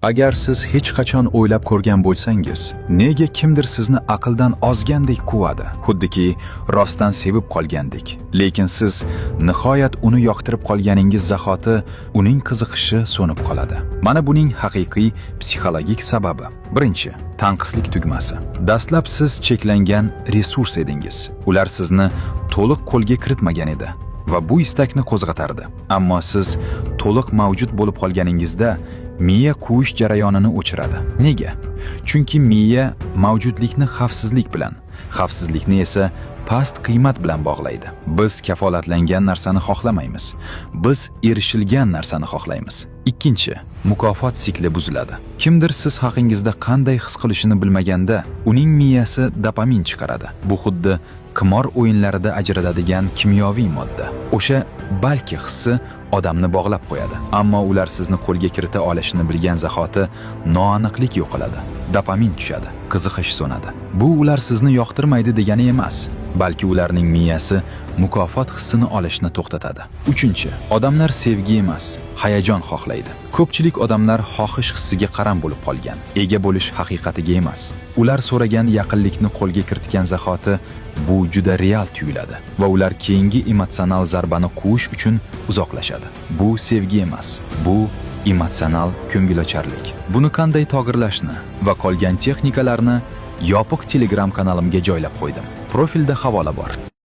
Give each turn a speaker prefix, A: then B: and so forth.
A: Agar siz hech qachon o'ylab ko'rgan bo'lsangiz, nega kimdir sizni aqldan ozgandek quvadi, xuddiki rostdan sevib qolgandek. Lekin siz nihoyat uni yoqtirib qolganingiz zahoti uning qiziqishi so'nib qoladi. Mana buning haqiqiy psixologik sababi. Birinchi, tanqislik tugmasi. Dastlab siz cheklangan resurs edingiz. Ular sizni to'liq qo'lga kiritmagan edi va bu istakni qo'zg'atardi. Ammo siz to'liq mavjud bo'lib qolganingizda miya quvish jarayonini o'chiradi. Nega? Chunki miya mavjudlikni xavfsizlik bilan, xavfsizlikni esa past qiymat bilan bog'laydi. Biz kafolatlangan narsani xohlamaymiz. Biz erishilgan narsani xohlaymiz. Ikkinchi, mukofot sikli buziladi. Kimdir siz haqingizda qanday his qilishini bilmaganda, uning miyasi dopamin chiqaradi. Bu xuddi qimor o'yinlarida ajratadigan kimyoviy modda. O'sha "balki" hissi odamni bog'lab qo'yadi. Ammo ular sizni qo'lga kirita olishini bilgan zahoti noaniqlik yo'qoladi. Dopamin tushadi, qiziqish so'nadi. Bu ular sizni yoqtirmaydi degani emas, balki ularning miyasi mukofot hissini olishni to'xtatadi. Uchinchi, odamlar sevgi emas, hayajon xohlaydi. Ko'pchilik odamlar xohish hissiga qaram bo'lib qolgan, ega bo'lish haqiqatiga emas. Ular so'ragan yaqinlikni qo'lga kiritgan zahoti bu juda real tuyuladi va ular keyingi emotsional zarbani quvish uchun uzoqlashadi. Bu sevgi emas, bu emotsional ko'ngilocharlik. Buni qanday to'g'irlashni va qolgan texnikalarni yopiq Telegram kanalimga joylab qo'ydim. Profilda havola bor.